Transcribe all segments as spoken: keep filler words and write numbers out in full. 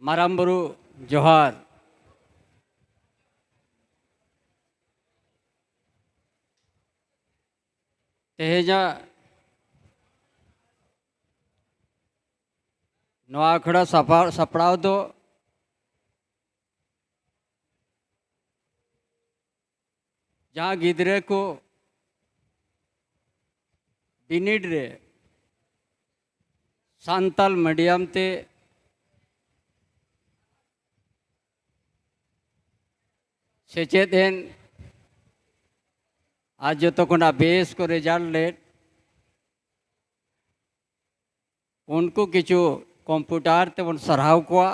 ᱢᱟᱨᱟᱝ ᱵᱩᱨᱩ ᱡᱚᱦᱟᱨ᱾ ᱛᱮᱦᱮᱧᱟᱜ ᱱᱚᱣᱟ ᱟᱠᱷᱲᱟ ᱥᱟᱯᱲᱟᱣ ᱫᱚ ᱡᱟᱦᱟᱸ ᱜᱤᱫᱽᱨᱟᱹ ᱠᱚ ᱵᱤᱱᱤᱰ ᱨᱮ ᱥᱟᱱᱛᱟᱞ ᱢᱤᱰᱤᱭᱟᱢ ᱛᱮ ᱥᱮᱪᱮᱫ ᱮᱱ ᱟᱨ ᱡᱚᱛᱚ ᱠᱷᱚᱱᱟᱜ ᱵᱮᱥ ᱠᱚ ᱨᱮᱡᱟᱞᱴ ᱞᱮᱫ, ᱩᱱᱠᱩ ᱠᱤᱪᱷᱩ ᱠᱚᱢᱯᱤᱭᱩᱴᱟᱨ ᱛᱮᱵᱚᱱ ᱥᱟᱨᱦᱟᱣ ᱠᱚᱣᱟ᱾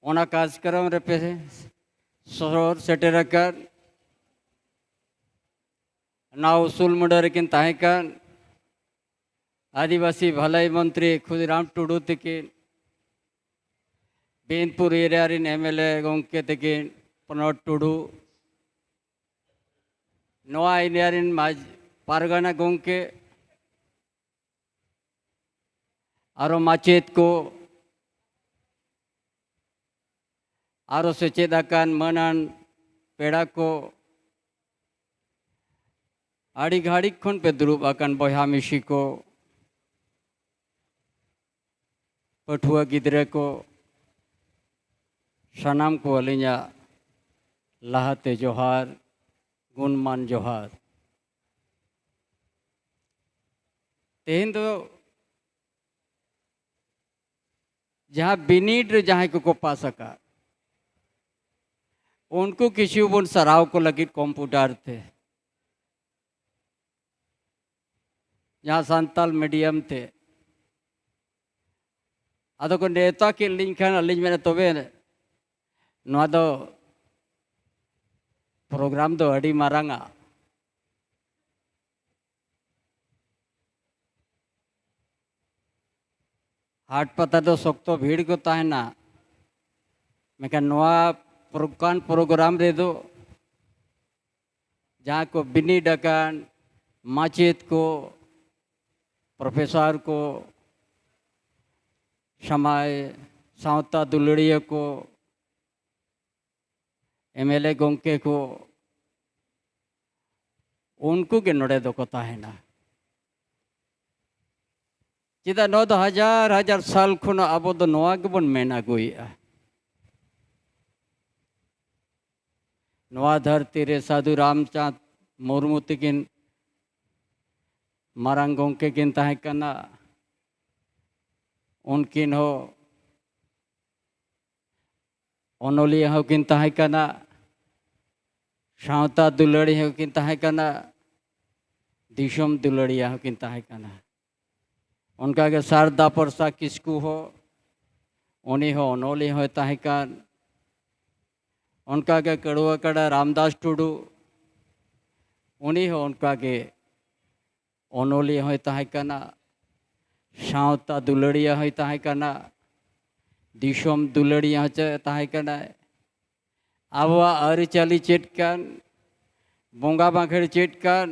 ᱚᱱᱟ ᱠᱟᱨᱡᱚᱠᱨᱚᱢ ᱨᱮᱯᱮ ᱥᱚᱦᱚᱨ ᱥᱮᱴᱮᱨ ᱟᱠᱟᱱ, ᱱᱚᱣᱟ ᱩᱥᱩᱞ ᱢᱩᱰᱟᱹ ᱨᱮᱠᱤᱱ ᱛᱟᱦᱮᱸ ᱠᱟᱱ ᱟᱹᱫᱤᱵᱟᱹᱥᱤ ᱵᱷᱟᱹᱞᱟᱹᱭ ᱢᱚᱱᱛᱨᱤ ᱠᱷᱩᱫᱤᱨᱟᱢ ᱴᱩᱰᱩ ᱛᱤᱠᱤᱱ, ᱵᱤᱱᱯᱩᱨ ᱮᱨᱤᱭᱟ ᱨᱤᱱ ᱮᱢ ᱮᱞ ᱮ ᱜᱚᱢᱠᱮ ᱛᱤᱠᱤᱱ, ᱯᱨᱚᱱᱚᱫ ᱴᱩᱰᱩ, ᱱᱚᱣᱟ ᱮᱨᱤᱭᱟ ᱨᱤᱱ ᱢᱟᱹᱡᱷ-, ᱯᱟᱨᱜᱟᱱᱟ ᱜᱚᱢᱠᱮ, ᱟᱨᱚ ᱢᱟᱪᱮᱫ ᱠᱚ, ᱟᱨᱚ ᱥᱮᱪᱮᱫ ᱟᱠᱟᱱ ᱢᱟᱹᱱᱟᱱ ᱯᱮᱲᱟ ᱠᱚ, ᱟᱹᱰᱤ ᱜᱷᱟᱹᱲᱤᱡ ᱠᱷᱚᱱ ᱯᱮ ᱫᱩᱲᱩᱵ ᱟᱠᱟᱱ ᱵᱚᱭᱦᱟ ᱢᱤᱥᱤ ᱠᱚ, ᱯᱟᱹᱴᱷᱩᱣᱟᱹ ᱜᱤᱫᱽᱨᱟᱹ ᱠᱚ, ᱥᱟᱱᱟᱢ ᱠᱚ ᱟᱹᱞᱤᱧᱟᱜ ᱞᱟᱦᱟᱛᱮ ᱡᱚᱦᱟᱨ, ᱜᱩᱱᱢᱟᱱ ᱡᱚᱦᱟᱨ᱾ ᱛᱮᱦᱮᱧ ᱫᱚ ᱡᱟᱦᱟᱸ ᱵᱤᱱᱤᱰ ᱨᱮ ᱡᱟᱦᱟᱸᱭ ᱠᱚᱠᱚ ᱯᱟᱥ ᱟᱠᱟᱫ, ᱩᱱᱠᱩ ᱠᱤᱪᱷᱩ ᱵᱚᱱ ᱥᱟᱨᱦᱟᱣ ᱠᱚ ᱞᱟᱹᱜᱤᱫ ᱠᱚᱢᱯᱤᱭᱩᱴᱟᱨ ᱛᱮ, ᱡᱟᱦᱟᱸ ᱥᱟᱱᱛᱟᱞ ᱢᱤᱰᱤᱭᱟᱢ ᱛᱮ᱾ ᱟᱫᱚ ᱠᱚ ᱱᱮᱣᱛᱟ ᱠᱮᱫ ᱞᱤᱧ ᱠᱷᱟᱱ ᱟᱹᱞᱤᱧ ᱢᱮᱱᱟ, ᱛᱚᱵᱮ ᱱᱚᱣᱟ ᱫᱚ ᱯᱨᱳᱜᱨᱟᱢ ᱫᱚ ᱟᱹᱰᱤ ᱢᱟᱨᱟᱝᱟ᱾ ᱦᱟᱴ ᱯᱟᱛᱟ ᱫᱚ ᱥᱚᱠᱛᱚ ᱵᱷᱤᱲ ᱠᱚ ᱛᱟᱦᱮᱱᱟ, ᱢᱮᱱᱠᱷᱟᱱ ᱱᱚᱣᱟ ᱯᱨᱚᱠᱟᱱ ᱯᱨᱳᱜᱨᱟᱢ ᱨᱮᱫᱚ ᱡᱟᱦᱟᱸ ᱠᱚ ᱵᱤᱱᱤᱰ ᱟᱠᱟᱱ ᱢᱟᱪᱮᱫ ᱠᱚ, ᱯᱨᱚᱯᱷᱮᱥᱚᱨ ᱠᱚ, ᱥᱟᱢᱟᱭ ᱥᱟᱶᱛᱟ ᱫᱩᱞᱟᱹᱲᱤᱭᱟᱹ ᱠᱚ, ᱮᱢ ᱮᱞ ᱮ ᱜᱚᱢᱠᱮ ᱠᱚ, ᱩᱱᱠᱩ ᱜᱮ ᱱᱚᱰᱮ ᱫᱚᱠᱚ ᱛᱟᱦᱮᱱᱟ᱾ ᱪᱮᱫᱟᱜ, ᱱᱚᱣᱟ ᱫᱚ ᱦᱟᱡᱟᱨ ᱦᱟᱡᱟᱨ ᱥᱟᱞ ᱠᱷᱚᱱ ᱟᱵᱚ ᱫᱚ ᱱᱚᱣᱟ ᱜᱮᱵᱚᱱ ᱢᱮᱱ ᱟᱹᱜᱩᱭᱮᱫᱼᱟ᱾ ᱱᱚᱣᱟ ᱫᱷᱟᱹᱨᱛᱤ ᱨᱮ ᱥᱟᱹᱫᱷᱩ ᱨᱟᱢᱪᱟᱸᱫᱽ ᱢᱩᱨᱢᱩ ᱛᱟᱹᱠᱤᱱ ᱢᱟᱨᱟᱝ ᱜᱚᱢᱠᱮ ᱠᱤᱱ ᱛᱟᱦᱮᱸ ᱠᱟᱱᱟ᱾ ᱩᱱᱠᱤᱱ ᱦᱚᱸ ᱚᱱᱚᱞᱤᱭᱟᱹ ᱦᱚᱸᱠᱤᱱ ᱛᱟᱦᱮᱸ ᱠᱟᱱᱟ, ᱥᱟᱶᱛᱟ ᱫᱩᱞᱟᱹᱲᱤᱭᱟᱹ ᱦᱚᱸᱠᱤᱱ ᱛᱟᱦᱮᱸ ᱠᱟᱱᱟ, ᱫᱤᱥᱚᱢ ᱫᱩᱞᱟᱹᱲᱤᱭᱟᱹ ᱦᱚᱸᱠᱤᱱ ᱛᱟᱦᱮᱸ ᱠᱟᱱᱟ᱾ ᱚᱱᱠᱟᱜᱮ ᱥᱟᱨᱫᱟ ᱯᱨᱚᱥᱟᱫᱽ ᱠᱤᱥᱠᱩ ᱦᱚᱸ, ᱩᱱᱤ ᱦᱚᱸ ᱚᱱᱚᱞᱤᱭᱟᱹ ᱦᱚᱸᱭ ᱛᱟᱦᱮᱸ ᱠᱟᱱ᱾ ᱚᱱᱠᱟᱜᱮ ᱠᱟᱹᱲᱩᱣᱟᱹ ᱠᱟᱰᱟ ᱨᱟᱢᱫᱟᱥ ᱴᱩᱰᱩ, ᱩᱱᱤ ᱦᱚᱸ ᱚᱱᱠᱟᱜᱮ ᱚᱱᱚᱞᱤᱭᱟᱹ ᱦᱚᱸᱭ ᱛᱟᱦᱮᱸ ᱠᱟᱱᱟ, ᱥᱟᱶᱛᱟ ᱫᱩᱞᱟᱹᱲᱤᱭᱟᱹ ᱦᱚᱸᱭ ᱛᱟᱦᱮᱸ ᱠᱟᱱᱟ, ᱫᱤᱥᱚᱢ ᱫᱩᱞᱟᱹᱲᱤᱭᱟᱹ ᱦᱚᱸ ᱪᱮ-, ᱛᱟᱦᱮᱸ ᱠᱟᱱᱟᱭ᱾ ᱟᱵᱚᱣᱟᱜ ᱟᱹᱨᱤᱪᱟᱹᱞᱤ ᱪᱮᱫ ᱠᱟᱱ, ᱵᱚᱸᱜᱟ ᱵᱟᱸᱠᱷᱮᱲ ᱪᱮᱫ ᱠᱟᱱ,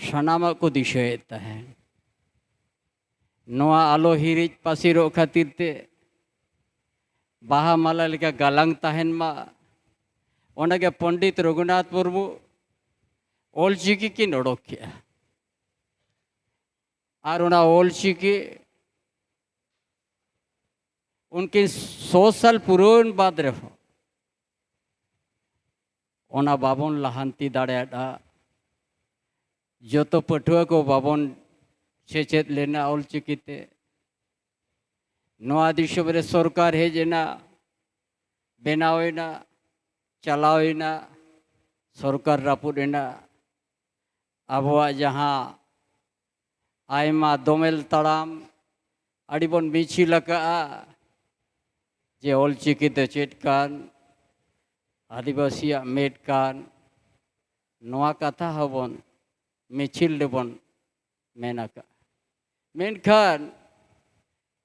ᱥᱟᱱᱟᱢᱟᱜ ᱠᱚ ᱫᱤᱥᱟᱹᱭᱮᱫ ᱛᱟᱦᱮᱸᱫ᱾ ᱱᱚᱣᱟ ᱟᱞᱚ ᱦᱤᱨᱤᱡ ᱯᱟᱹᱥᱤᱨᱚᱜ ᱠᱷᱟᱹᱛᱤᱨ ᱛᱮ ᱵᱟᱦᱟ ᱢᱟᱞᱟ ᱞᱮᱠᱟ ᱜᱟᱞᱟᱝ ᱛᱟᱦᱮᱱ ᱢᱟ, ᱚᱱᱟᱜᱮ ᱯᱚᱱᱰᱤᱛ ᱨᱚᱜᱷᱩᱱᱟᱛᱷ ᱢᱩᱨᱢᱩ ᱚᱞᱪᱤᱠᱤ ᱠᱤᱱ ᱚᱰᱚᱠ ᱠᱮᱜᱼᱟ᱾ ᱟᱨ ᱚᱱᱟ ᱚᱞᱪᱤᱠᱤ ᱩᱱᱠᱤᱱ ᱥᱚ ᱥᱟᱞ ᱯᱩᱨᱟᱹᱣᱮᱱ ᱵᱟᱫᱽ ᱨᱮᱦᱚᱸ ᱚᱱᱟ ᱵᱟᱵᱚᱱ ᱞᱟᱦᱟᱱᱛᱤ ᱫᱟᱲᱮᱭᱟᱫᱼᱟ᱾ ᱡᱚᱛᱚ ᱯᱟᱹᱴᱷᱩᱣᱟᱹ ᱠᱚ ᱵᱟᱵᱚᱱ ᱥᱮᱪᱮᱫ ᱞᱮᱱᱟ ᱚᱞᱪᱤᱠᱤ ᱛᱮ᱾ ᱱᱚᱣᱟ ᱫᱤᱥᱚᱢ ᱨᱮ ᱥᱚᱨᱠᱟᱨ ᱦᱮᱡ ᱮᱱᱟ, ᱵᱮᱱᱟᱣ ᱮᱱᱟ, ᱪᱟᱞᱟᱣ ᱮᱱᱟ, ᱥᱚᱨᱠᱟᱨ ᱨᱟᱹᱯᱩᱫ ᱮᱱᱟ᱾ ᱟᱵᱚᱣᱟᱜ ᱡᱟᱦᱟᱸ ᱟᱭᱢᱟ ᱫᱚᱢᱮᱞ ᱛᱟᱲᱟᱢ, ᱟᱹᱰᱤ ᱵᱚᱱ ᱢᱤᱪᱷᱤᱞ ᱟᱠᱟᱜᱼᱟ ᱡᱮ ᱚᱞᱪᱤᱠᱤ ᱫᱚ ᱪᱮᱫ ᱠᱟᱱ, ᱟᱹᱫᱤᱵᱟᱹᱥᱤᱭᱟᱜ ᱢᱮᱫ ᱠᱟᱱ, ᱱᱚᱣᱟ ᱠᱟᱛᱷᱟ ᱦᱚᱸᱵᱚᱱ ᱢᱤᱪᱷᱤᱞ ᱨᱮᱵᱚᱱ ᱢᱮᱱ ᱟᱠᱟᱜᱼᱟ᱾ ᱢᱮᱱᱠᱷᱟᱱ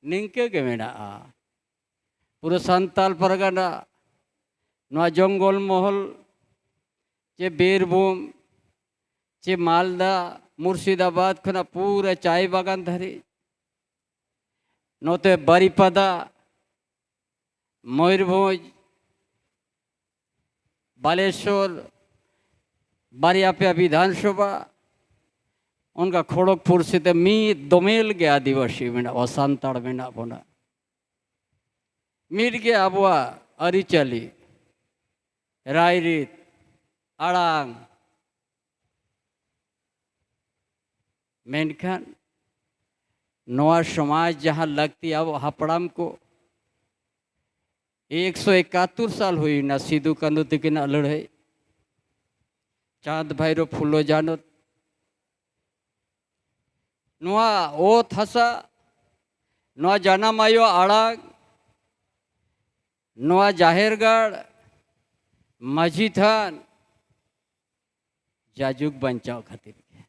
ᱱᱤᱝᱠᱟᱹ ᱜᱮ ᱢᱮᱱᱟᱜᱼᱟ, ᱯᱩᱨᱟᱹ ᱥᱟᱱᱛᱟᱞ ᱯᱟᱨᱜᱟᱱᱟ, ᱱᱚᱣᱟ ᱡᱚᱝᱜᱚᱞ ᱢᱚᱦᱚᱞ, ᱪᱮ ᱵᱤᱨᱵᱷᱩᱢ, ᱪᱮ ᱢᱟᱞᱫᱟ, ᱢᱩᱨᱥᱤᱫᱟᱵᱟᱫᱽ ᱠᱷᱚᱱᱟᱜ ᱯᱩᱨᱟᱹ ᱪᱟᱭ ᱵᱟᱜᱟᱱ ᱫᱷᱟᱹᱨᱤᱡ, ᱱᱚᱛᱮ ᱵᱟᱨᱤᱯᱟᱫᱟ, ᱢᱚᱭᱩᱨᱵᱷᱚᱸᱡᱽ, ᱵᱟᱞᱮᱥᱚᱨ, ᱵᱟᱨᱭᱟ ᱯᱮᱭᱟ ᱵᱤᱫᱷᱟᱱ ᱥᱚᱵᱷᱟ, ᱚᱱᱠᱟ ᱠᱷᱚᱲᱚᱜᱽᱯᱩᱨ ᱥᱮᱫ ᱢᱤᱫ ᱫᱚᱢᱮᱞ ᱜᱮ ᱟᱹᱫᱤᱵᱟᱹᱥᱤ ᱢᱮᱱᱟᱜ ᱵᱚᱱᱟ, ᱥᱟᱱᱛᱟᱲ ᱢᱮᱱᱟᱜ ᱵᱚᱱᱟ᱾ ᱢᱤᱫ ᱜᱮ ᱟᱵᱚᱣᱟᱜ ᱟᱹᱨᱤᱪᱟᱹᱞᱤ, ᱨᱟᱭᱨᱤᱛ, ᱟᱲᱟᱝ, ᱢᱮᱱᱠᱷᱟᱱ ᱱᱚᱣᱟ ᱥᱚᱢᱟᱡᱽ ᱡᱟᱦᱟᱸ ᱞᱟᱹᱠᱛᱤ, ᱟᱵᱚ ᱦᱟᱯᱲᱟᱢ ᱠᱚ ᱮᱠᱥᱚ ᱮᱠᱟᱛᱛᱳᱨ ᱥᱟᱞ ᱦᱩᱭᱱᱟ ᱥᱤᱫᱩ ᱠᱟᱹᱱᱦᱩ ᱛᱟᱹᱠᱤᱱᱟᱜ ᱞᱟᱹᱲᱦᱟᱹᱭ, ᱪᱟᱸᱫᱽ ᱵᱷᱟᱭᱨᱳ ᱯᱷᱩᱞᱳ ᱡᱷᱟᱱᱳ, ᱱᱚᱣᱟ ᱚᱛ ᱦᱟᱥᱟ, ᱱᱚᱣᱟ ᱡᱟᱱᱟᱢ ᱟᱭᱳ ᱟᱲᱟᱝ, ᱱᱚᱣᱟ ᱡᱟᱦᱮᱨ ᱜᱟᱲ, ᱢᱟᱹᱡᱷᱤ ᱛᱷᱟᱱ ᱡᱟᱡᱩᱜᱽ ᱵᱟᱧᱪᱟᱣ ᱠᱷᱟᱹᱛᱤᱨ ᱜᱮ᱾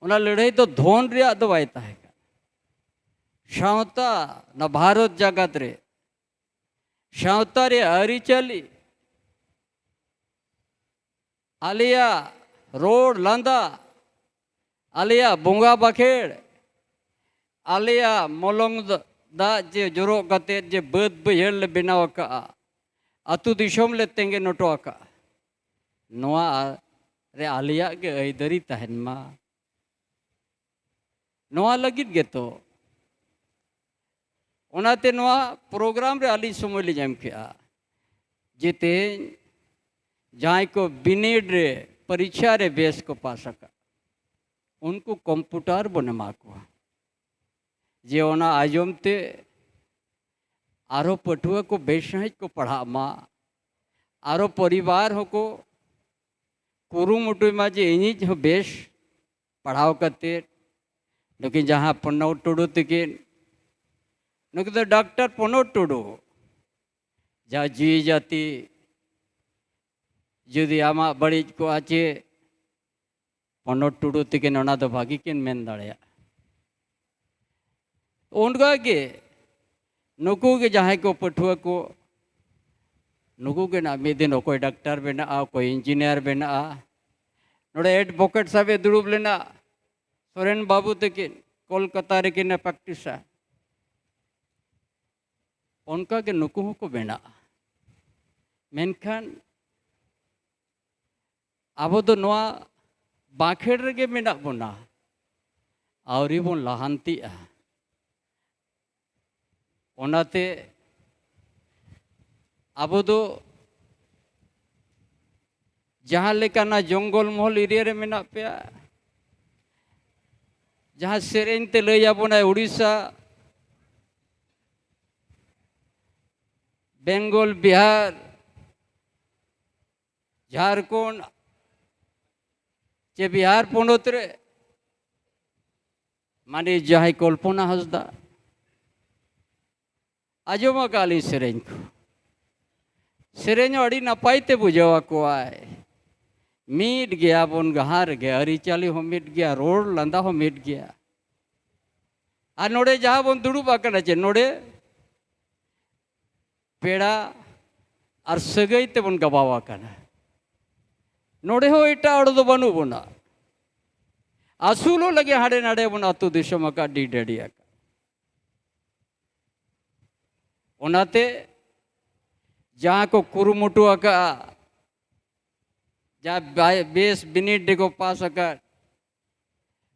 ᱚᱱᱟ ᱞᱟᱹᱲᱦᱟᱹᱭ ᱫᱚ ᱫᱷᱚᱱ ᱨᱮᱭᱟᱜ ᱫᱚ ᱵᱟᱭ ᱛᱟᱦᱮᱸ ᱠᱟᱱᱟ᱾ ᱥᱟᱶᱛᱟ, ᱱᱚᱣᱟ ᱵᱷᱟᱨᱚᱛ ᱡᱟᱠᱟᱛ ᱨᱮ ᱥᱟᱶᱛᱟ ᱨᱮᱭᱟᱜ ᱟᱹᱨᱤᱪᱟᱹᱞᱤ, ᱟᱞᱮᱭᱟᱜ ᱨᱚᱲ ᱞᱟᱸᱫᱟ, ᱟᱞᱮᱭᱟᱜ ᱵᱚᱸᱜᱟ ᱵᱟᱠᱷᱮᱲ, ᱟᱞᱮᱭᱟᱜ ᱢᱚᱞᱚᱝ ᱫᱟᱜ ᱡᱮ ᱡᱚᱨᱚᱜ ᱠᱟᱛᱮ ᱡᱮ ᱵᱟᱹᱫᱽ ᱵᱟᱹᱭᱦᱟᱹᱲ ᱞᱮ ᱵᱮᱱᱟᱣ ᱟᱠᱟᱫᱼᱟ, ᱟᱹᱛᱩ ᱫᱤᱥᱚᱢ ᱞᱮ ᱛᱮᱸᱜᱮᱱ ᱦᱚᱴᱚ ᱟᱠᱟᱫᱼᱟ, ᱱᱚᱣᱟ ᱨᱮ ᱟᱞᱮᱭᱟᱜ ᱜᱮ ᱟᱹᱭᱫᱟᱹᱨᱤ ᱛᱟᱦᱮᱱ ᱢᱟ᱾ ᱱᱚᱣᱟ ᱞᱟᱹᱜᱤᱫ ᱜᱮᱛᱚ, ᱚᱱᱟᱛᱮ ᱱᱚᱣᱟ ᱯᱨᱳᱜᱨᱟᱢ ᱨᱮ ᱟᱹᱞᱤᱧ ᱥᱚᱢᱚᱭ ᱞᱤᱧ ᱮᱢ ᱠᱮᱜᱼᱟ ᱡᱮ ᱛᱮᱦᱮᱧ ᱡᱟᱦᱟᱸᱭ ᱠᱚ ᱵᱤᱱᱤᱰ ᱨᱮ, ᱯᱚᱨᱤᱠᱷᱟ ᱨᱮ ᱵᱮᱥ ᱠᱚ ᱯᱟᱥ ᱟᱠᱟᱫ, ᱩᱱᱠᱩ ᱠᱚᱢᱯᱩᱴᱟᱨ ᱵᱚᱱ ᱮᱢᱟ ᱠᱚᱣᱟ, ᱡᱮ ᱚᱱᱟ ᱟᱸᱡᱚᱢ ᱛᱮ ᱟᱨᱚ ᱯᱟᱹᱴᱷᱩᱣᱟᱹ ᱠᱚ ᱵᱮᱥ ᱥᱟᱺᱦᱤᱡ ᱠᱚ ᱯᱟᱲᱦᱟᱜ ᱢᱟ, ᱟᱨᱚ ᱯᱚᱨᱤᱵᱟᱨ ᱦᱚᱸᱠᱚ ᱠᱩᱨᱩᱢᱩᱴᱩᱭ ᱢᱟ ᱡᱮ ᱤᱧᱤᱡ ᱦᱚᱸ ᱵᱮᱥ ᱯᱟᱲᱦᱟᱣ ᱠᱟᱛᱮ, ᱱᱩᱠᱤᱱ ᱡᱟᱦᱟᱸ ᱯᱨᱚᱱᱚᱵᱽ ᱴᱩᱰᱩ ᱛᱟᱹᱠᱤᱱ, ᱱᱩᱠᱤᱱ ᱫᱚ ᱰᱟᱠᱛᱟᱨ ᱯᱨᱚᱱᱚᱵᱽ ᱴᱩᱰᱩ, ᱡᱟᱦᱟᱸ ᱡᱤᱣᱤ ᱡᱟᱹᱛᱤ ᱡᱩᱫᱤ ᱟᱢᱟᱜ ᱵᱟᱹᱲᱤᱡ ᱠᱚᱜᱼᱟ ᱪᱮ, ᱯᱨᱚᱱᱚᱵᱽ ᱴᱩᱰᱩ ᱛᱟᱹᱠᱤᱱ ᱚᱱᱟ ᱫᱚ ᱵᱷᱟᱹᱜᱤ ᱠᱤᱱ ᱢᱮᱱ ᱫᱟᱲᱮᱭᱟᱜᱼᱟ᱾ ᱚᱱᱠᱟ ᱜᱮ ᱱᱩᱠᱩ ᱜᱮ ᱡᱟᱦᱟᱸᱭ ᱠᱚ ᱯᱟᱹᱴᱷᱩᱣᱟᱹ ᱠᱚ, ᱱᱩᱠᱩ ᱜᱮ ᱱᱟᱜ ᱢᱤᱫ ᱫᱤᱱ ᱚᱠᱚᱭ ᱰᱟᱠᱛᱟᱨ ᱵᱮᱱᱟᱜᱼᱟ, ᱚᱠᱚᱭ ᱤᱧᱡᱤᱱᱤᱭᱟᱨ ᱵᱮᱱᱟᱜᱼᱟ᱾ ᱱᱚᱰᱮ ᱮᱰᱵᱷᱳᱠᱮᱴ ᱥᱟᱵ ᱮ ᱫᱩᱲᱩᱵ ᱞᱮᱱᱟ, ᱥᱚᱨᱮᱱ ᱵᱟᱹᱵᱩ ᱛᱟᱹᱠᱤᱱ, ᱠᱳᱞᱠᱟᱛᱟ ᱨᱮᱠᱤᱱ ᱯᱨᱮᱠᱴᱤᱥᱟ, ᱚᱱᱠᱟ ᱜᱮ ᱱᱩᱠᱩ ᱦᱚᱸᱠᱚ ᱵᱮᱱᱟᱜᱼᱟ᱾ ᱢᱮᱱᱠᱷᱟᱱ ᱟᱵᱚ ᱫᱚ ᱱᱚᱣᱟ ᱵᱟᱸᱠᱷᱮᱲ ᱨᱮᱜᱮ ᱢᱮᱱᱟᱜ ᱵᱚᱱᱟ, ᱟᱹᱣᱨᱤ ᱵᱚᱱ ᱞᱟᱦᱟᱱᱛᱤᱜᱼᱟ᱾ ᱚᱱᱟᱛᱮ ᱟᱵᱚ ᱫᱚ ᱡᱟᱦᱟᱸ ᱞᱮᱠᱟᱱᱟᱜ ᱡᱚᱝᱜᱚᱞ ᱢᱚᱦᱚᱞ ᱮᱨᱤᱭᱟ ᱨᱮ ᱢᱮᱱᱟᱜ ᱯᱮᱭᱟ, ᱡᱟᱦᱟᱸ ᱥᱮᱨᱮᱧ ᱛᱮ ᱞᱟᱹᱭ ᱟᱵᱚᱱᱟᱭ ᱩᱲᱤᱥᱥᱟ, ᱵᱮᱝᱜᱚᱞ, ᱵᱤᱦᱟᱨ, ᱡᱷᱟᱲᱠᱷᱚᱸᱰ ᱪᱮ ᱵᱤᱦᱟᱨ ᱯᱚᱱᱚᱛ ᱨᱮ ᱢᱟᱱᱮ ᱡᱟᱦᱟᱸᱭ ᱠᱚᱞᱯᱚᱱᱟ ᱦᱟᱸᱥᱫᱟ, ᱟᱸᱡᱚᱢ ᱟᱠᱟᱫ ᱞᱤᱧ ᱥᱮᱨᱮᱧ ᱠᱚ, ᱥᱮᱨᱮᱧ ᱦᱚᱸ ᱟᱹᱰᱤ ᱱᱟᱯᱟᱭ ᱛᱮ ᱵᱩᱡᱷᱟᱹᱣ ᱟᱠᱚᱣᱟᱭ᱾ ᱢᱤᱫ ᱜᱮᱭᱟ ᱵᱚᱱ ᱡᱟᱦᱟᱸ ᱨᱮᱜᱮ, ᱟᱹᱨᱤᱪᱟᱹᱞᱤ ᱦᱚᱸ ᱢᱤᱫ ᱜᱮᱭᱟ, ᱨᱚᱲ ᱞᱟᱸᱫᱟ ᱦᱚᱸ ᱢᱤᱫ ᱜᱮᱭᱟ᱾ ᱟᱨ ᱱᱚᱰᱮ ᱡᱟᱦᱟᱸ ᱵᱚᱱ ᱫᱩᱲᱩᱵ ᱟᱠᱟᱱᱟ ᱪᱮ, ᱱᱚᱰᱮ ᱯᱮᱲᱟ ᱟᱨ ᱥᱟᱹᱜᱟᱹᱭ ᱛᱮᱵᱚᱱ ᱜᱟᱵᱟᱣ ᱟᱠᱟᱱᱟ᱾ ᱱᱚᱰᱮ ᱦᱚᱸ ᱮᱴᱟᱜ ᱦᱚᱲ ᱫᱚ ᱵᱟᱹᱱᱩᱜ ᱵᱚᱱᱟ᱾ ᱟᱹᱥᱩᱞᱚᱜ ᱞᱟᱹᱜᱤᱫ ᱦᱟᱸᱰᱮ ᱱᱟᱰᱮ ᱵᱚᱱ ᱟᱹᱛᱩ ᱫᱤᱥᱚᱢ ᱟᱠᱟᱫ, ᱰᱤᱰᱟᱹᱰᱤ ᱟᱠᱟᱫ᱾ ᱚᱱᱟᱛᱮ ᱡᱟᱦᱟᱸ ᱠᱚ ᱠᱩᱨᱩᱢᱩᱴᱩ ᱟᱠᱟᱫᱼᱟ, ᱡᱟᱦᱟᱸ ᱵᱟᱭ-, ᱵᱮᱥ ᱵᱤᱱᱤᱰ ᱨᱮᱠᱚ ᱯᱟᱥ ᱟᱠᱟᱫ,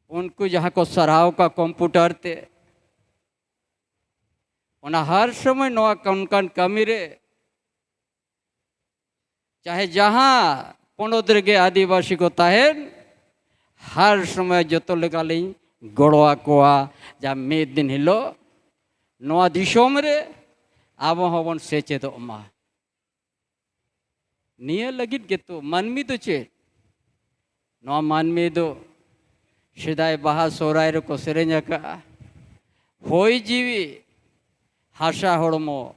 ᱩᱱᱠᱩ ᱡᱟᱦᱟᱸ ᱠᱚ ᱥᱟᱨᱦᱟᱣ ᱠᱚᱣᱟ ᱠᱚᱢᱯᱩᱴᱟᱨ ᱛᱮ, ᱚᱱᱟ ᱦᱟᱨ ᱥᱚᱢᱚᱭ ᱱᱚᱣᱟ ᱚᱱᱠᱟᱱ ᱠᱟᱹᱢᱤ ᱨᱮ, ᱪᱟᱦᱮ ᱡᱟᱦᱟᱸ ᱯᱚᱱᱚᱛ ᱨᱮᱜᱮ ᱟᱹᱫᱤᱵᱟᱹᱥᱤ ᱠᱚ ᱛᱟᱦᱮᱱ, ᱦᱟᱨ ᱥᱚᱢᱚᱭ ᱡᱚᱛᱚ ᱞᱮᱠᱟᱞᱤᱧ ᱜᱚᱲᱚ ᱟᱠᱚᱣᱟ, ᱡᱟ ᱢᱤᱫ ᱫᱤᱱ ᱦᱤᱞᱳᱜ ᱱᱚᱣᱟ ᱫᱤᱥᱚᱢ ᱨᱮ ᱟᱵᱚ ᱦᱚᱸᱵᱚᱱ ᱥᱮᱪᱮᱫᱚᱜ ᱢᱟ᱾ ᱱᱤᱭᱟᱹ ᱞᱟᱹᱜᱤᱫ ᱜᱮᱛᱚ ᱢᱟᱹᱱᱢᱤ ᱫᱚ ᱪᱮᱫ? ᱱᱚᱣᱟ ᱢᱟᱹᱱᱢᱤ ᱫᱚ ᱥᱮᱫᱟᱭ ᱵᱟᱦᱟ ᱥᱚᱦᱨᱟᱭ ᱨᱮᱠᱚ ᱥᱮᱨᱮᱧ ᱟᱠᱟᱫᱼᱟ, "ᱦᱚᱭ ᱡᱤᱣᱤ ᱦᱟᱥᱟ ᱦᱚᱲᱢᱚ,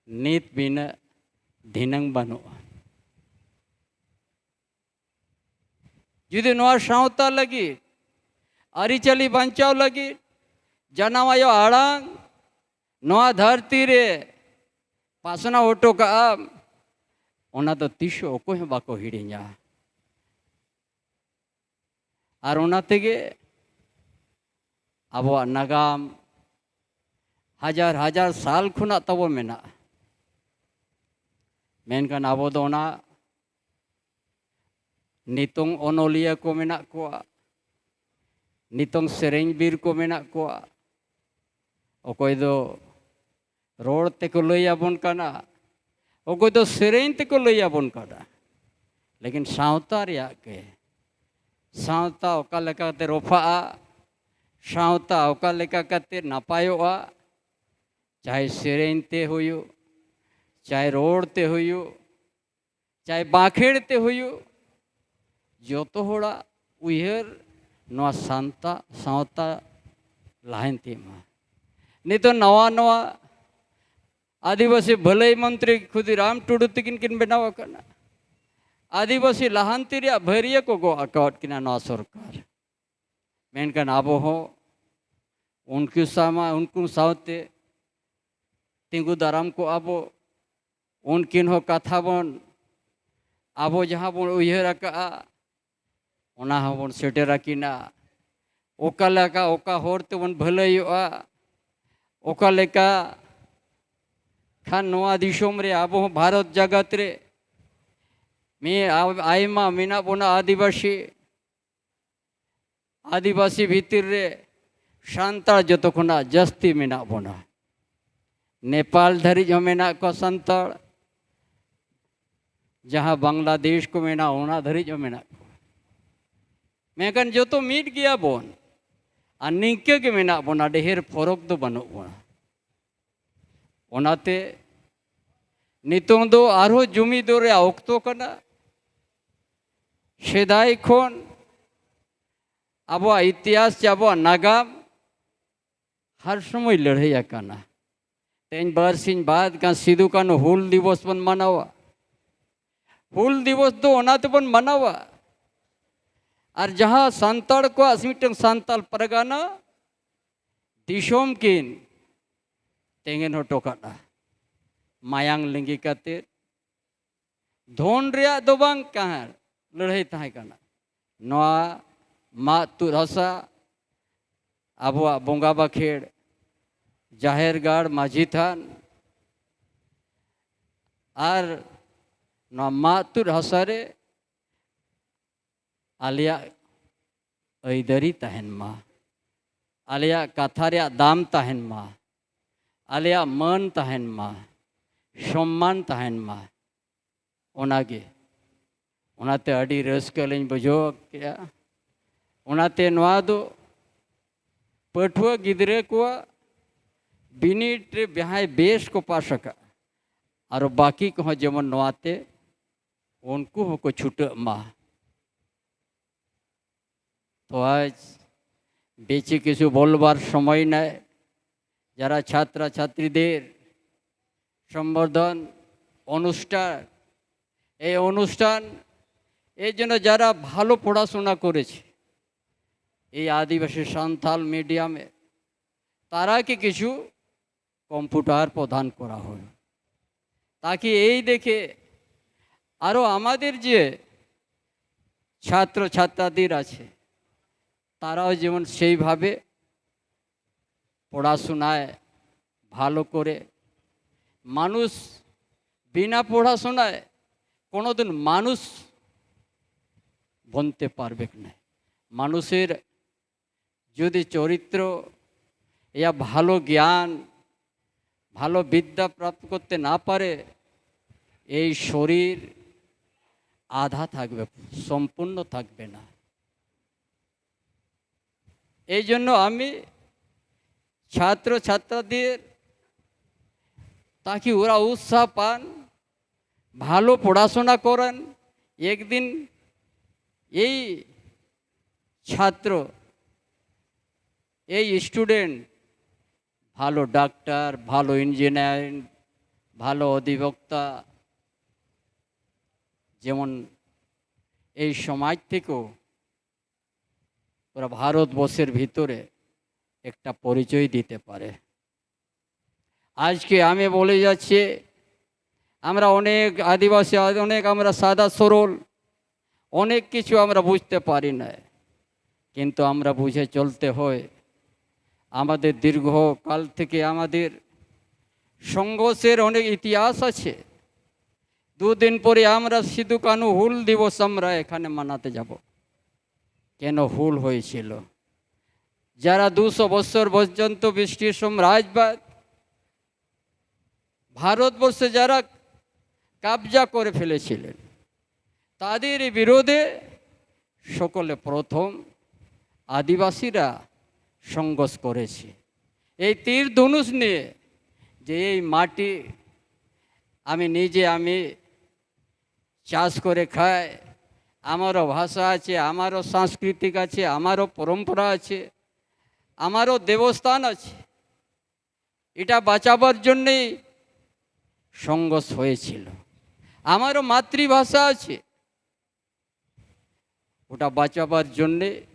ᱱᱤᱛ ᱵᱤᱱᱟᱹ ᱫᱷᱤᱱᱟᱹᱝ ᱵᱟᱹᱱᱩᱜᱼᱟ᱾" ᱡᱩᱫᱤ ᱱᱚᱣᱟ ᱥᱟᱶᱛᱟ ᱞᱟᱹᱜᱤᱫ, ᱟᱹᱨᱤᱪᱟᱹᱞᱤ ᱵᱟᱧᱪᱟᱣ ᱞᱟᱹᱜᱤᱫ, ᱡᱟᱱᱟᱢ ᱟᱭᱳ ᱟᱲᱟᱝ ᱱᱚᱣᱟ ᱫᱷᱟᱹᱨᱛᱤ ᱨᱮ ᱯᱟᱥᱱᱟᱣ ᱦᱚᱴᱚ ᱠᱟᱜᱼᱟ, ᱚᱱᱟ ᱫᱚ ᱛᱤᱥ ᱦᱚᱸ ᱚᱠᱚᱭ ᱦᱚᱸ ᱵᱟᱠᱚ ᱦᱤᱲᱤᱧᱟ᱾ ᱟᱨ ᱚᱱᱟ ᱛᱮᱜᱮ ᱟᱵᱚᱣᱟᱜ ᱱᱟᱜᱟᱢ ᱦᱟᱡᱟᱨ ᱦᱟᱡᱟᱨ ᱥᱟᱞ ᱠᱷᱚᱱᱟᱜ ᱛᱟᱵᱚ ᱢᱮᱱᱟᱜᱼᱟ᱾ ᱢᱮᱱᱠᱷᱟᱱ ᱟᱵᱚ ᱫᱚ ᱚᱱᱟ ᱱᱤᱛᱚᱝ ᱚᱱᱚᱞᱤᱭᱟᱹ ᱠᱚ ᱢᱮᱱᱟᱜ ᱠᱚᱣᱟ, ᱱᱤᱛᱚᱝ ᱥᱮᱨᱮᱧ ᱵᱤᱨ ᱠᱚ ᱢᱮᱱᱟᱜ ᱠᱚᱣᱟ, ᱚᱠᱚᱭ ᱫᱚ ᱨᱚᱲ ᱛᱮᱠᱚ ᱞᱟᱹᱭ ᱟᱵᱚᱱ ᱠᱟᱱᱟ, ᱚᱠᱚᱭ ᱫᱚ ᱥᱮᱨᱮᱧ ᱛᱮᱠᱚ ᱞᱟᱹᱭ ᱟᱵᱚᱱ ᱠᱟᱱᱟ᱾ ᱞᱮᱠᱤᱱ ᱥᱟᱶᱛᱟ ᱨᱮᱭᱟᱜ ᱜᱮ, ᱥᱟᱶᱛᱟ ᱚᱠᱟ ᱞᱮᱠᱟᱛᱮ ᱨᱚᱯᱷᱟᱜᱼᱟ, ᱥᱟᱶᱛᱟ ᱚᱠᱟ ᱞᱮᱠᱟ ᱠᱟᱛᱮ ᱱᱟᱯᱟᱭᱚᱜᱼᱟ, ᱪᱟᱦᱮ ᱥᱮᱨᱮᱧ ᱛᱮ ᱦᱩᱭᱩᱜ, ᱪᱟᱦᱮ ᱨᱚᱲ ᱛᱮ ᱦᱩᱭᱩᱜ, ᱪᱟᱦᱮ ᱵᱟᱸᱠᱷᱮᱲ ᱛᱮ ᱦᱩᱭᱩᱜ, ᱡᱚᱛᱚ ᱦᱚᱲᱟᱜ ᱩᱭᱦᱟᱹᱨ ᱱᱚᱣᱟ ᱥᱟᱱᱛᱟ ᱥᱟᱶᱛᱟ ᱞᱟᱦᱟᱱᱛᱤ ᱢᱟ᱾ ᱱᱤᱛᱚᱜ ᱱᱟᱣᱟ ᱱᱟᱣᱟ ᱟᱹᱫᱤᱵᱟᱹᱥᱤ ᱵᱷᱟᱹᱞᱟᱹᱭ ᱢᱚᱱᱛᱨᱤ ᱠᱷᱩᱫᱤᱨᱟᱢ ᱴᱩᱰᱩ ᱛᱤᱠᱤᱱ ᱠᱤᱱ ᱵᱮᱱᱟᱣ ᱟᱠᱟᱱᱟ᱾ ᱟᱹᱫᱤᱵᱟᱹᱥᱤ ᱞᱟᱦᱟᱱᱛᱤ ᱨᱮᱭᱟᱜ ᱵᱷᱟᱹᱨᱤᱭᱟᱹ ᱠᱚ ᱜᱚᱜ ᱟᱠᱟᱣᱟᱫ ᱠᱤᱱᱟ ᱱᱚᱣᱟ ᱥᱚᱨᱠᱟᱨ᱾ ᱢᱮᱱᱠᱷᱟᱱ ᱟᱵᱚ ᱦᱚᱸ ᱩᱱᱠᱩ ᱥᱟᱶ, ᱩᱱᱠᱩ ᱥᱟᱶᱛᱮ ᱛᱤᱸᱜᱩ ᱫᱟᱨᱟᱢ ᱠᱚᱜᱼᱟ ᱵᱚ᱾ ᱩᱱᱠᱤᱱ ᱦᱚᱸ ᱠᱟᱛᱷᱟ ᱵᱚᱱ, ᱟᱵᱚ ᱡᱟᱦᱟᱸ ᱵᱚᱱ ᱩᱭᱦᱟᱹᱨ ᱟᱠᱟᱫᱼᱟ, ᱚᱱᱟ ᱦᱚᱸᱵᱚᱱ ᱥᱮᱴᱮᱨ ᱟᱹᱠᱤᱱᱟ᱾ ᱚᱠᱟ ᱞᱮᱠᱟ, ᱚᱠᱟ ᱦᱚᱨ ᱛᱮᱵᱚᱱ ᱵᱷᱟᱹᱞᱟᱹᱭᱚᱜᱼᱟ, ᱚᱠᱟ ᱞᱮᱠᱟ ᱠᱷᱟᱱ ᱱᱚᱣᱟ ᱫᱤᱥᱚᱢ ᱨᱮ ᱟᱵᱚ ᱦᱚᱸ ᱵᱷᱟᱨᱚᱛ ᱡᱟᱠᱟᱛ ᱨᱮ ᱢᱤᱫ ᱟᱭᱢᱟ ᱢᱮᱱᱟᱜ ᱵᱚᱱᱟ ᱟᱹᱫᱤᱵᱟᱹᱥᱤ᱾ ᱟᱹᱫᱤᱵᱟᱹᱥᱤ ᱵᱷᱤᱛᱤᱨ ᱨᱮ ᱥᱟᱱᱛᱟᱲ ᱡᱚᱛᱚ ᱠᱷᱚᱱᱟᱜ ᱡᱟᱹᱥᱛᱤ ᱢᱮᱱᱟᱜ ᱵᱚᱱᱟ᱾ ᱱᱮᱯᱟᱞ ᱫᱷᱟᱹᱨᱤᱡ ᱦᱚᱸ ᱢᱮᱱᱟᱜ ᱠᱚᱣᱟ ᱥᱟᱱᱛᱟᱲ, ᱡᱟᱦᱟᱸ ᱵᱟᱝᱞᱟᱫᱮᱥ ᱠᱚ ᱢᱮᱱᱟ, ᱚᱱᱟ ᱫᱷᱟᱹᱨᱤᱡ ᱦᱚᱸ ᱢᱮᱱᱟᱜ ᱠᱚᱣᱟ᱾ ᱢᱮᱱᱠᱷᱟᱱ ᱡᱚᱛᱚ ᱢᱤᱫ ᱜᱮᱭᱟ ᱵᱚᱱ, ᱟᱨ ᱱᱤᱝᱠᱟᱹ ᱜᱮ ᱢᱮᱱᱟᱜ ᱵᱚᱱᱟ, ᱰᱷᱮᱨ ᱯᱷᱚᱨᱚᱠ ᱫᱚ ᱵᱟᱹᱱᱩᱜ ᱵᱚᱱᱟ᱾ ᱚᱱᱟᱛᱮ ᱱᱤᱛᱚᱝ ᱫᱚ ᱟᱨᱦᱚᱸ ᱡᱩᱢᱤᱫᱚᱜ ᱨᱮᱭᱟᱜ ᱚᱠᱛᱚ ᱠᱟᱱᱟ᱾ ᱥᱮᱫᱟᱭ ᱠᱷᱚᱱ ᱟᱵᱚᱣᱟᱜ ᱤᱛᱤᱦᱟᱥ ᱪᱮ ᱟᱵᱚᱣᱟᱜ ᱱᱟᱜᱟᱢ ᱦᱟᱨ ᱥᱚᱢᱚᱭ ᱞᱟᱹᱲᱦᱟᱹᱭ ᱟᱠᱟᱱᱟ᱾ ᱛᱮᱦᱮᱧ ᱵᱟᱨ ᱥᱤᱧ ᱵᱟᱫ ᱜᱟᱱ ᱥᱤᱫᱩ ᱠᱟᱹᱱᱦᱩ ᱦᱩᱞ ᱫᱤᱵᱚᱥ ᱵᱚᱱ ᱢᱟᱱᱟᱣᱟ᱾ ᱦᱩᱞ ᱫᱤᱵᱚᱥ ᱫᱚ ᱚᱱᱟ ᱛᱮᱵᱚᱱ ᱢᱟᱱᱟᱣᱟ᱾ ᱟᱨ ᱡᱟᱦᱟᱸ ᱥᱟᱱᱛᱟᱲ ᱠᱚᱣᱟᱜ ᱢᱤᱫᱴᱟᱝ ᱥᱟᱱᱛᱟᱲ ᱯᱟᱨᱜᱟᱱᱟ ᱫᱤᱥᱚᱢ ᱠᱤᱱ ᱛᱮᱸᱜᱮᱱ ᱦᱚᱴᱚ ᱠᱟᱫᱼᱟ, ᱢᱟᱭᱟᱝ ᱞᱤᱸᱜᱤ ᱠᱟᱛᱮ, ᱫᱷᱚᱱ ᱨᱮᱭᱟᱜ ᱫᱚ ᱵᱟᱝ ᱛᱟᱦᱮᱸ, ᱞᱟᱹᱲᱦᱟᱹᱭ ᱛᱟᱦᱮᱸ ᱠᱟᱱᱟ᱾ ᱱᱚᱣᱟ ᱢᱟᱜ ᱛᱩᱫ ᱦᱟᱥᱟ ᱟᱵᱚᱣᱟᱜ ᱵᱚᱸᱜᱟ ᱵᱟᱠᱷᱮᱲ, ᱡᱟᱦᱮᱨ ᱜᱟᱲ, ᱢᱟᱹᱡᱷᱤ ᱛᱷᱟᱱ ᱟᱨ ᱱᱚᱣᱟ ᱢᱟᱜ ᱛᱩᱫ ᱦᱟᱥᱟ ᱨᱮ ᱟᱞᱮᱭᱟᱜ ᱟᱹᱭᱫᱟᱹᱨᱤ ᱛᱟᱦᱮᱱ ᱢᱟ, ᱟᱞᱮᱭᱟᱜ ᱠᱟᱛᱷᱟ ᱨᱮᱭᱟᱜ ᱫᱟᱢ ᱛᱟᱦᱮᱱ ᱢᱟ, ᱟᱞᱮᱭᱟᱜ ᱢᱟᱹᱱ ᱛᱟᱦᱮᱱ ᱢᱟ, ᱥᱚᱢᱢᱟᱱ ᱛᱟᱦᱮᱱ ᱢᱟ᱾ ᱚᱱᱟᱜᱮ, ᱚᱱᱟᱛᱮ ᱟᱹᱰᱤ ᱨᱟᱹᱥᱠᱟᱹ ᱞᱤᱧ ᱵᱩᱡᱷᱟᱹᱣ ᱠᱮᱜᱼᱟ᱾ ᱚᱱᱟᱛᱮ ᱱᱚᱣᱟ ᱫᱚ ᱯᱟᱹᱴᱷᱩᱣᱟᱹ ᱜᱤᱫᱽᱨᱟᱹ ᱠᱚᱣᱟᱜ ᱵᱤᱱᱤᱰ ᱨᱮ ᱡᱟᱦᱟᱸᱭ ᱵᱮᱥ ᱠᱚ ᱯᱟᱥ ᱟᱠᱟᱫ, ᱟᱨᱚ ᱵᱟᱹᱠᱤ ᱠᱚᱦᱚᱸ ᱡᱮᱢᱚᱱ ᱱᱚᱣᱟᱛᱮ ᱩᱱᱠᱩ ᱦᱚᱸᱠᱚ ᱪᱷᱩᱴᱟᱹᱜ ᱢᱟ᱾ তো আজ বেশি কিছু বলবার সময় নেই। যারা ছাত্র ছাত্রীদের সম্বর্ধন অনুষ্ঠান, এই অনুষ্ঠান, এই জন্য যারা ভালো পড়াশোনা করেছে এই আদিবাসী সান্থাল মিডিয়ামে, তারাকে কিছু কম্পিউটার প্রদান করা হলো, তাকে এই দেখে আরও আমাদের যে ছাত্র ছাত্রীদের আছে, তারাও যেমন সেইভাবে পড়াশোনায় ভালো করে। মানুষ বিনা পড়াশোনায় কোনোদিন মানুষ বনতে পারবে না। মানুষের যদি চরিত্র ইয়া ভালো জ্ঞান, ভালো বিদ্যা প্রাপ্ত করতে না পারে, এই শরীর আধা থাকবে, সম্পূর্ণ থাকবে না। এই জন্য আমি ছাত্র ছাত্রীদের, তাকে ওরা উৎসাহ পান, ভালো পড়াশোনা করেন। একদিন এই ছাত্র, এই স্টুডেন্ট ভালো ডাক্তার, ভালো ইঞ্জিনিয়ারিং, ভালো অধিবক্তা, যেমন এই সমাজ থেকেও ওরা ভারতবর্ষের ভিতরে একটা পরিচয় দিতে পারে। আজকে আমি বলে যাচ্ছি, আমরা অনেক আদিবাসী, অনেক আমরা সাদা সরল, অনেক কিছু আমরা বুঝতে পারি না, কিন্তু আমরা বুঝে চলতে হয়। আমাদের দীর্ঘকাল থেকে আমাদের সংঘর্ষের অনেক ইতিহাস আছে। দুদিন পরে আমরা সিধু কানু হুল দিবস আমরা এখানে মানাতে যাব। কেন হুল হয়েছিল? যারা দুশো বছর পর্যন্ত ব্রিটিশ সাম্রাজ্যবাদ ভারতবর্ষে যারা কবজা করে ফেলেছিলেন, তাদের বিরুদ্ধে সকলে প্রথম আদিবাসীরা সংঘর্ষ করেছে। এই তীর ধনুষ নিয়ে, যে এই মাটি আমি নিজে আমি চাষ করে খাই, আমারও ভাষা আছে, আমারও সাংস্কৃতিক আছে, আমারও পরম্পরা আছে, আমারও দেবস্থান আছে, এটা বাঁচাবার জন্যেই সংঘর্ষ হয়েছিল। আমারও মাতৃভাষা আছে, ওটা বাঁচাবার জন্যে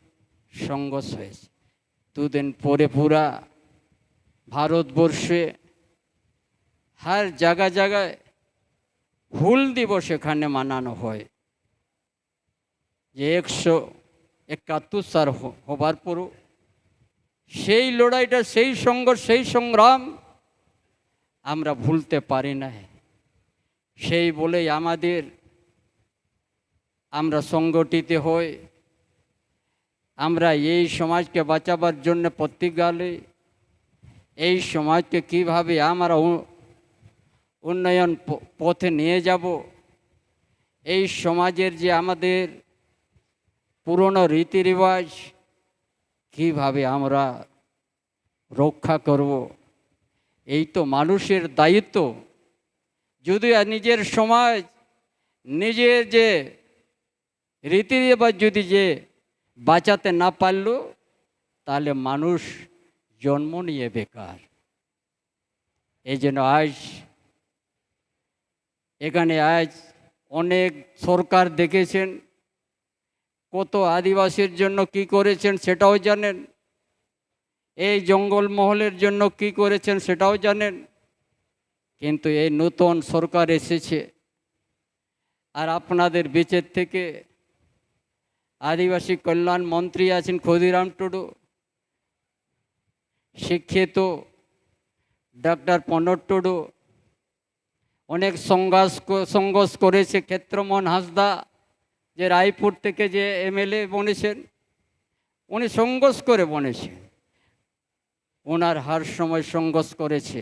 সংঘর্ষ হয়েছে। দুদিন পরে পুরা ভারতবর্ষে হার জায়গা জায়গায় হুল দিবস এখানে মানানো হয়। যে একশো একাত্তর সাল হ- হবার পরও সেই লড়াইটা, সেই সংঘর্ষ, সেই সংগ্রাম আমরা ভুলতে পারি না। সেই বলেই আমাদের, আমরা সংগঠিত হই, আমরা এই সমাজকে বাঁচাবার জন্য প্রতিজ্ঞা লই। এই সমাজকে কিভাবে আমরা উ- উন্নয়ন প- পথে নিয়ে যাব, এই সমাজের যে আমাদের পুরনো রীতি রেওয়াজ কিভাবে আমরা রক্ষা করব, এই তো মানুষের দায়িত্ব। যদি আর নিজের সমাজ, নিজের যে রীতি রেওয়াজ যদি যে বাঁচাতে না পারল, তাহলে মানুষ জন্ম নিয়ে বেকার। এই জন্য আজ এখানে আজ অনেক সরকার দেখেছেন, কত আদিবাসীর জন্য কি করেছেন সেটাও জানেন, এই জঙ্গলমহলের জন্য কি করেছেন সেটাও জানেন। কিন্তু এই নতুন সরকার এসেছে, আর আপনাদের বিচের থেকে আদিবাসী কল্যাণ মন্ত্রী আছেন ক্ষুদিরাম টুডু, শিক্ষিত ডাক্তার প্রণব টুডু অনেক সংঘর্ষ ক-, সংঘর্ষ করেছে। ক্ষেত্রমোহন হাঁসদা যে রায়পুর থেকে যে এমএলএ বনেছেন, উনি সংঘর্ষ করে বনেছেন। ওনার হার সময় সংঘর্ষ করেছে।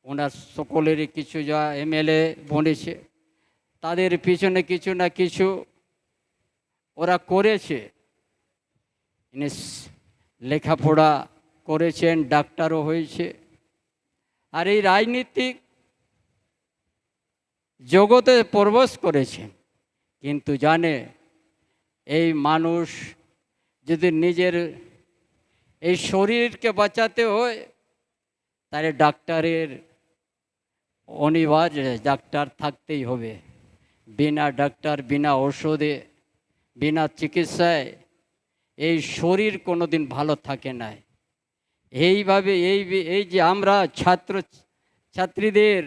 ওনার সকলেরই কিছু যা এমএলএ বনেছে, তাদের পিছনে কিছু না কিছু ওরা করেছে। ইনি স-, লেখাপড়া করেছেন, ডাক্তারও হয়েছে। আর এই রাজনীতিক জগতে প্রবেশ করেছেন, কিন্তু জানে এই মানুষ যদি নিজের এই শরীরকে বাঁচাতে হয়, তাহলে ডাক্তারের অনিবার্য, ডাক্তার থাকতেই হবে। বিনা ডাক্তার, বিনা ঔষধে, বিনা চিকিৎসায় এই শরীর কোনোদিন ভালো থাকে না। এইভাবে এই বি-, এই যে আমরা ছাত্র ছাত্রীদের